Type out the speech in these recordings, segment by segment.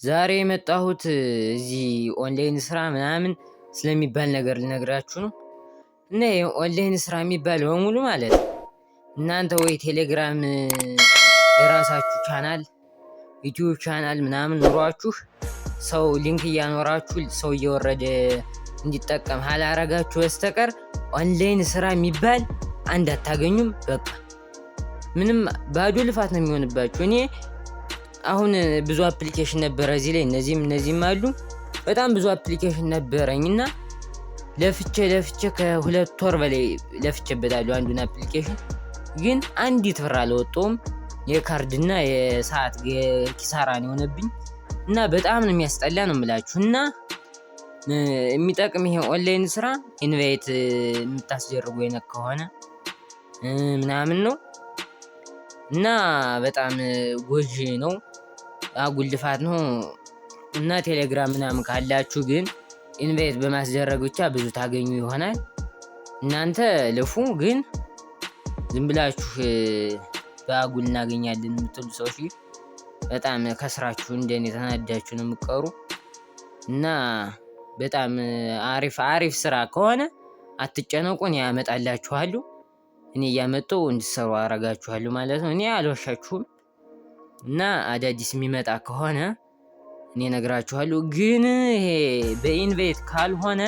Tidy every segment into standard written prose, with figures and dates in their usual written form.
ዛሬ የመጣሁት እዚህ ኦንላይን ስራ ምናምን ስለሚባል ነገር ልነግራችሁ ነው። እና የኦንላይን ስራ የሚባል በሙሉ ማለት ነው እናንተ ወይ ቴሌግራም የራሳችሁ ቻናል፣ ዩቲዩብ ቻናል ምናምን ኑሯችሁ ሰው link እያኖራችሁ ሰው እየወረደ እንዲጠቀም ካላረጋችሁ በስተቀር ኦንላይን ስራ የሚባል አንድ አታገኙም። በቃ ምንም ባዶ ልፋት ነው የሚሆንባችሁ። እኔ አሁን ብዙ application ነበረ እዚህ ላይ፣ እነዚህም እነዚህም አሉ። በጣም ብዙ application ነበረኝ እና ለፍቼ ለፍቼ ከ2 ወር በላይ ለፍቼበታለሁ አንዱን application፣ ግን አንዲት ብር አልወጣውም። የካርድና የሰዓት ኪሳራ ነው የሆነብኝ እና በጣም ነው የሚያስጠላ ነው የምላችሁ። እና የሚጠቅም ይሄ ኦንላይን ስራ invite የምታስደርጉ አይነት ከሆነ ምናምን ነው እና በጣም ጎጂ ነው፣ አጉል ልፋት ነው። እና ቴሌግራም ምናምን ካላችሁ ግን invite በማስደረግ ብቻ ብዙ ታገኙ ይሆናል። እናንተ ልፉ፣ ግን ዝም ብላችሁ በአጉል እናገኛለን የምትሉ ሰዎች ግን በጣም ከስራችሁ እንደኔ ተናዳችሁ ነው የምትቀሩ። እና በጣም አሪፍ አሪፍ ስራ ከሆነ አትጨነቁ፣ እኔ ያመጣላችኋለሁ። እኔ እያመጣሁ እንድትሰሩ አረጋችኋለሁ ማለት ነው። እኔ አልዋሻችሁም። እና አዳዲስ የሚመጣ ከሆነ እኔ እነግራችኋለሁ። ግን ይሄ በ invite ካልሆነ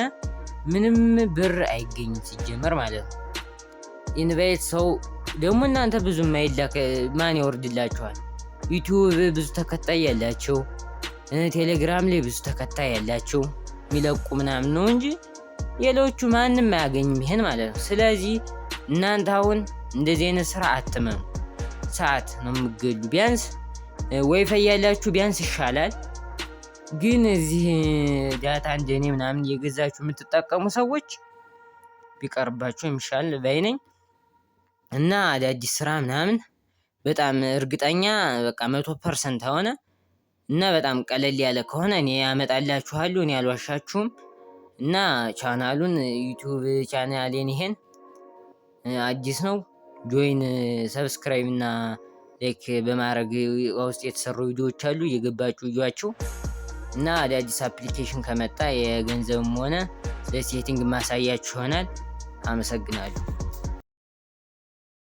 ምንም ብር አይገኝም ሲጀመር ማለት ነው። Invite ሰው ደግሞ እናንተ ብዙ የማይላክ ማን ያወርድላችኋል? ዩቲዩብ ብዙ ተከታይ ያላቸው፣ ቴሌግራም ላይ ብዙ ተከታይ ያላቸው የሚለቁ ምናምን ነው እንጂ ሌሎቹ ማንም አያገኝም ይሄን ማለት ነው። ስለዚህ እናንተ አሁን እንደዚህ አይነት ስራ አትመኑ። ሰዓት ነው የምገሉ። ቢያንስ ወይፋይ ያላችሁ ቢያንስ ይሻላል። ግን እዚህ data እንደኔ ምናምን እየገዛችሁ የምትጠቀሙ ሰዎች ቢቀርባችሁ የሚሻል ባይ ነኝ። እና አዳዲስ ስራ ምናምን በጣም እርግጠኛ በቃ 100% ሆነ እና በጣም ቀለል ያለ ከሆነ እኔ ያመጣላችኋለሁ። እኔ አልዋሻችሁም። እና ቻናሉን፣ ዩቲዩብ ቻናሌን ይሄን አዲስ ነው። Join፣ subscribe እና like በማድረግ ውስጥ የተሰሩ ቪዲዮዎች አሉ፣ እየገባችሁ እዩዋቸው። እና አዳዲስ application ከመጣ የገንዘብም ሆነ ስለ setting ማሳያችሁ ይሆናል። አመሰግናለሁ።